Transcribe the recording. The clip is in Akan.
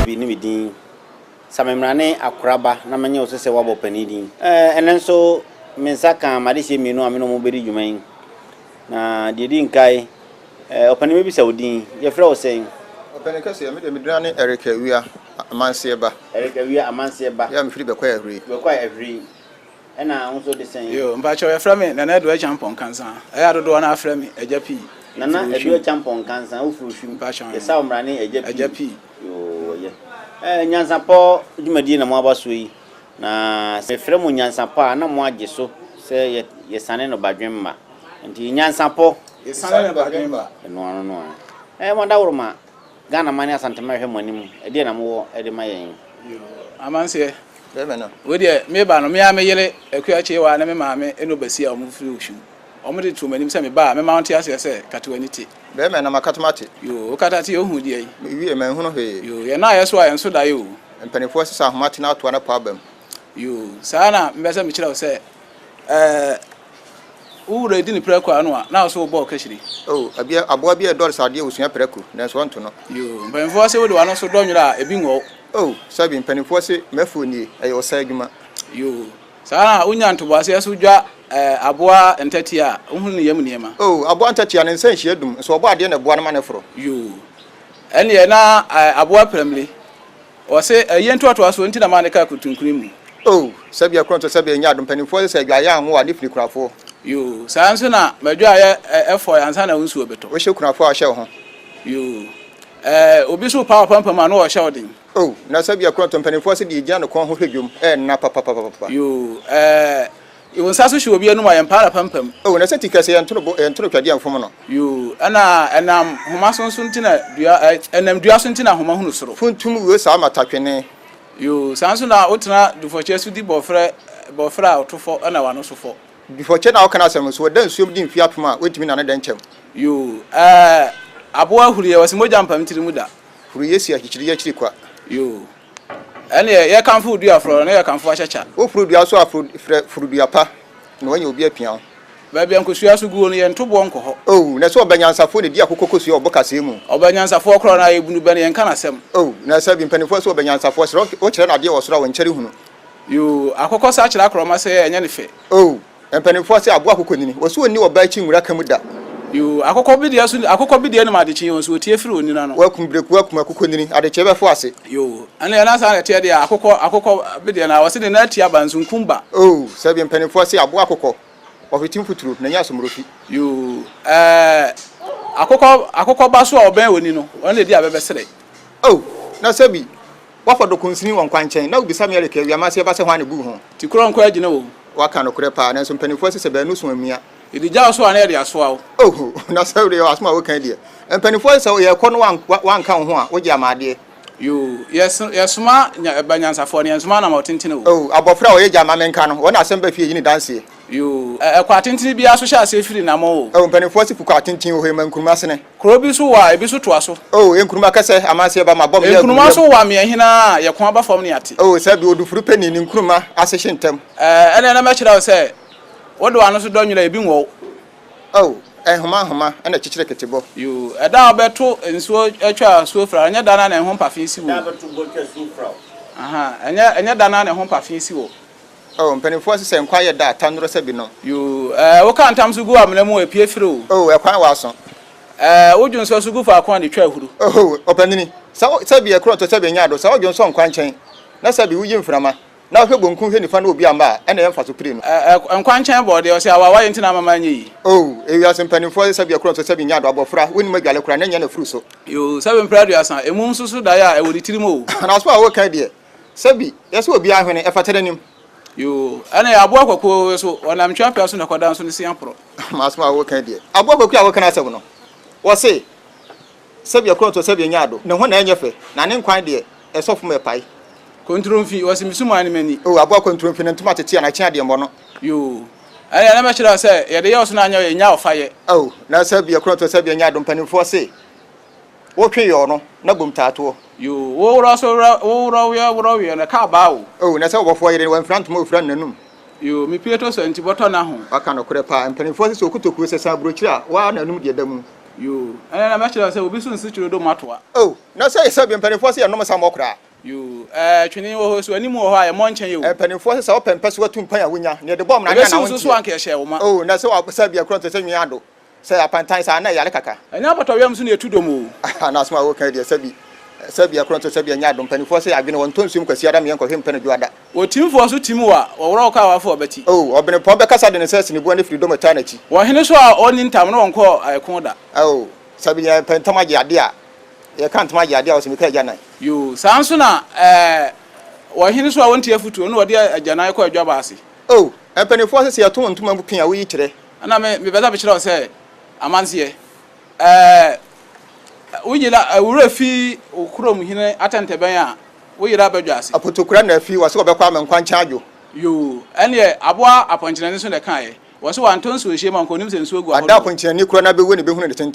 Kobi ne me din. Samemrane Akoraba na menye wo so sɛ woabɔ panin din. Ɛnnɛ nso me nsa ka m'adehyeɛ mmienu a me ne wɔn bɛdi dwuma yi. Na deɛ ɛdi nkae, ɔpanin mɛbisa wo din. Yɛfrɛ wo sɛn? Ɔpanin kɛseɛ, me deɛ me din ne Eric Awia Amanseɛ Ba. Eric Awia Amanseɛ Ba. Yɛ a mefiri Bɛkwae Ahuri. Bɛkwae Ahuri. Ɛna wo nso de sɛn? Yoo, mpakyɛw yɛfrɛ me Nana Adu Acheampong Nkansah. Ɛyɛ a dodoɔ no ara frɛ me Agya Pii. Nana Mfiri Adu Ohwim. Acheampong Nkansah, wo firi Ohwim. Mpakyɛw Yɛsa wo mmara ne Agya Pii. Agya Pii. Yoo, ɛyɛ. Ɛɛ, nyansapɔ dwumadie na moaba soɔ yi. Na sɛ mefrɛ mo nyansapɔ a, na moagye so sɛ yɛ, yɛsane no badwemma. Nti nyansapɔ. Yɛsane no badwemma. Ɛno ano no a. Ɛɛ, mo adaworoma, Ghana man ne Asanteman rehwɛ mo anim, ɛdeɛn na mowɔ de ma yɛn? Yoo, amanseɛ. Bɛrima no. Wei deɛ, meba no, me ara me yere, Akua Kyeiwaa ne me maame Eno Basia a wɔfiri Oshun, wɔde too m'anim sɛ meba a, mɛma wɔnte aseɛ sɛ, kata w'ani te. Bɛrima no, makata mate. Yoo, wokata te, wohu deɛn? Mewie, manhunu hwee. Yoo, yɛn a yɛso a yɛn so daeɛ o. Mpanimfoɔ sesa ahoma te na atoa na pɔ aba mu. Yoo, saa na mepɛ sɛ mekyerɛ wo sɛ, ɛɛ, Wo wura di ne prɛko ano a, na wo nso wobɔ ɔkahyire. Oh, abia, aboa bi a ɛdɔre sɛ adeɛ osua prɛko, nanso ɔnto no. Yoo, mpanimfoɔ se wode w'ano so dɔ nwera a, ebi nwɔ wo. Oh, sɛbi, mpanimfoɔ se m'afuo nie, ɛyɛ ɔsa adwuma. Yoo, saa na wonya ntoboaseɛ so dwa eh, aboa ntatia a, wohunu ne yam nneɛma. Oh, aboa ntatia, ne nsa nhyia dum, nso ɔbɔ adeɛ na ɛboa no ma no foro. Yoo, ɛnneɛ na eh, aboa pramire. Ɔse, Ayie ntoatoasoɔ nti na maa no kaa kutunkuni mu. Oh, sɛbea kuro nso sɛbea nya adom, mpanimfoɔ se sɛ adwaeɛ anwo a, ne firi kunafoɔ. Yoo, saa nso na m'adwaeɛ fɔe ansa na wo nsuo bɛtɔ. Wohyɛ kunafoɔ a, ɔhyɛ wo ho. Yoo, ɛɛ, obi nso repa w'apampam a, na ɔrehyɛ wo den. Oh, na sɛbea kuro nso mpanimfoɔ se deɛ ɛgyina ne kɔn ho hwɛ dwom, ɛnna papapapapa. Yoo, ɛɛ, Wo nsa so hyɛ obi anum a, yɛmpaa n'apampam. Oh, na sɛ ti kɛse, yɛnto no bo, yɛnto no twɛdeɛ mfom no. Yoo, ɛna ɛnam homa so nso nti na dua, ɛ, ɛnam dua so nti na homa hunu soro. Funtum wuo saa matatwene. Yoo, saa nso na wotena dufɔkyɛ so di bɔfrɛ, bɔfrɛ a ɔto fɔ ɛna w'ano so fɔ. Dufɔkyɛ na woka n'asɛm nso, ɔda nsuom di mfeɛ apem a, wontumi nane dɛnkyɛm. Yoo, ɛɛ, aboa huruiɛ, wɔse mogya mpa me tiri mu da. Huruiɛ si akyikyireɛ akyiri kwa. Yoo. Ɛnneɛ yɛkamfo wo dua forɔ na yɛkamfo w'akyakya. Woforo dua so a, foro frɛ foro dua pa, na woanya obi apia wo. Baabi a nkosua so guo no, yɛnto boɔ nkɔ hɔ. Oh, na sɛ ɔba nyansafoɔ na ɛdi akokɔ kosua wɔ bo kasɛɛ mu. Ɔba nyansafoɔ korɔ no a, yɛbu no bɛ no, yɛnka n'asɛm. Oh, na sɛ bi mpanimfoɔ sɛ ɔba nyansafoɔ, srɛ wokyerɛ no adeɛ wɔ soro a, ɔnkyɛre hunu. Yoo, akokɔ sa kyerɛ akorɔma sɛ ɛnyɛ ne fɛ. Oh, Mpanimfoɔ se aboa akokɔnini, wɔse ɔnni ɔbaa akyi nwura ka mu da. Yoo, akokɔ bedeɛ so, akokɔ bedeɛ nim adekyee o, nso ɔtie firi onini ano. Wakum berekuo akum akokɔnini, adekyee bɛfo ase. Yoo, ɛnneɛ na saa na ɛteɛ deɛ a, akokɔ, akokɔ bedeɛ no a, wɔse ne nan ati aba nso nkum ba. Oo, sɛbi mpanimfoɔ se aboa akokɔ, ɔhwete mfuturo, na ɛnyɛ asomorofi. Yoo, ɛɛ, akokɔ, akokɔ ba so a ɔbɛn oni no, ɔno na ɛdi abɛbɛsrɛ. Oh, na sɛbi Woafa dɔkonsini wɔ nkwankyɛn, na wobisa me Eric Awiamanseɛ ba sɛ hwan na ebuu ho? Ti korɔ nkɔ agyina o. Woaka nokorɛ paa, nanso mpaninfoɔ se sɛ baanu so amia. Yɛde gya wo so a na yɛde asoa wo. Oh, na sɛ wodeɛ asem a woka yi deɛ. Mpaninfoɔ se sɛ yɛrekɔ na woanka wo ho a, wogye ama adeɛ. Yoo, yɛsoma ba nyansafoɔ no, yɛnsoma anamɔ tentene o. Oh, abɔfra a ɔyɛ gya ma menka no, ɔno na asɛm ba fie yi ne danseɛ. Yoo, ɛkɔ atentene biara so hyɛ aseɛ firi namɔ o. Oh, mpaninfoɔ se fukɔ atenten wɔ hɔ yi ma nkruma sene. Kuro bi so wɔ a, ebi so toa so. Oh, Nkrumah kɛsɛ, amanseɛ ba, mabɔ me yɛ agu Nkrumah yam. so wɔ ameɛ hena a, yɛ ko aba fam ne ate. Oh, sɛ bi odufuru pɛ ni, ne Nkrumah ase hye ntɛm. Eh, ɛneɛ na mɛkyerɛ wo sɛ, wode w'ano so dɔ nwera a, ebi nwɔ wo. Oh, nhoma nhoma na ɛkyekyere ketebɔ. Yoo, ɛda a wobɛto nsuo atwa asuo fra, ɛnyɛ da no ara na ɛho mpafe si wo Ɛda o. a wobɛto bɔ atwa asuo fra o. Aha, ɛnyɛ, ɛnyɛ da no ara na ɛho mpafe si wo. Oh, mpanimfoɔ se sɛ nkwa yɛ da a, ta nnuro sɛ binom. Yoo, eh, woka ntam so gu amena mu a, epue firi o. Oh, ɛkwan wɔ aso. Eh, wo dwonsɔ so gu faako a na etwa ahuru. Oh, ɔpanini, sɛ wo, sɛbi ɛkorɔ nto sɛbi ɛnyɛ ado, sɛ wo dwonsɔ nkwa nkyɛn, na sɛbi woyi mframa, na wohwɛ bonkum hwɛ nifa na obi amma a, ɛna ɛyɛ mfaso pire no. Eh, eh, nkwa nkyɛn bɔ deɛ, ɔse awawa yɛ nti na ama manyɛ yi. Oh, ewiase mpanimfoɔ se sɛbi ɛkorɔ nto sɛbi ɛnyɛ ado, abɔfra, wonnim adwale koraa, na ɛnyɛ n'afuru so. Yoo, sɛbi mpere 30, emu nso so daeɛ a, ɛwɔ ne tirim o. Nanso a woka yi deɛ, Sɛbi, yɛsɛ obiara hwene, ɛfata n'anim. Yoo, ɛne aboa kwakuo so, ɔnam ntweapea so na ɛkɔda nso ne se aporɔ. M'asɛm a woka yi deɛ. Aboa kwakuo a woka n'asɛm no, wɔse, Sɛbi ɛkorɔnto, sɛbi ɛnyɛ ado, ne ho na ɛnyɛ fɛ, na ne nkwan deɛ, ɛsɔ fam ɛpae. Kontromfi, wɔse me suman ne m'ani. Oo, aboa kontromfi, ne ntoma tete a, n'akye adeɛ mmɔ no. Yoo, ɛneɛ na mɛkyerɛ wo sɛ, yɛde yɛ wo so na anyɛ wo yɛ, nya ɔfa yɛ. Ao, na sɛbi ɛkorɔnto, sɛbi ɛnyɛ ado, mpanimfoɔ se, Wotwe yɔɔ no na bom taa toɔ. Yoo, wo worɔ so worɔ, wo worɔ weɛ worɔ weɛ no ɛka abaa o. Oh, na sɛ ɔbɔfoɔ yere no wamfira ntoma ofira no n'anum. Yoo, me pie to sɔ nti bɔtɔ na ho. Waka nokorɛ paa, mpanimfoɔ se sɛ okotokuo sɛ san aburokyire a, waa n'anum deɛ da mu. Yoo, ɛnɛ na mɛkyerɛ wo sɛ obi so nsi twerɛ dom atoa. Oh, na sɛ sɛbi mpanimfoɔ se yɛnnom nsa mmɔ koraa. Yoo, ɛɛ twene wɔ hɔ, so anim wɔ hɔ a yɛmmɔ nkyɛn o. Mpanimfoɔ se sɛ wopɛ mpɛ so atu mpan a wonya, nea ɛde bɔ mmara ne Ɛbɛsi anaa wo so so wonteɛ. anka ɛhyɛɛ wo ma. Oh, na sɛ wa sɛbi ɛkorɔ nte sɛ nwea ado, sɛ apantan saa na ɛyare kaka. Ɛnyɛ apɔtɔweam so na yɛtu dɔm o. Ah, na asɛm a woka yi deɛ sɛbi sɛbi ɛkorɔ nte sɛbi ɛnyɛ ado, mpanimfoɔ se adwene wɔntɔ nsuom kwasiada meɛ nkɔhwe mpɛ no dwoada. Otimfoɔ so tim wo a, wɔworɔ wo kaa w'afɔ ɔbɛti. Oh, ɔbenepɔn bɛkasa de ne nsa asi ne bo ani firi dɔm ataa n'akyi. Wɔ hene so a ɔnni ntam no wɔnkɔɔ ɛko da. Oh, sɛbi yɛpɛ ntam agye adeɛ a, yɛka ntam agye adeɛ a wɔse meka agyanan. Yoo, saa nso na ɛɛ wɔ hene so a ɔntie afotuo no wɔde agyanan kɔ adwaba ase. Oh, mpanimfoɔ se sɛ yɛto wo ntoma mu pii a woyi kyerɛ. Ɛna me, mepɛ sɛ mekyerɛ wo sɛ, amanseɛ, ɛɛ wo nyina, wo werɛ fi wo kurom hene atɛntɛbɛn a, wo yera bɛdwa ase. Apotokura na afi, wɔse wɔbɛkɔ ama nkwa nkyɛn adwo. Yoo, ɛneɛ aboa apɔnkyenani nso na ɛkaeɛ, wɔse wantɔ nsuo hyia mu a, anka ɔnim sɛ nsuo gu Ada ahodoɔ. apɔnkyenani kura na bɛwuo na ɛbɛhunu ne tenten.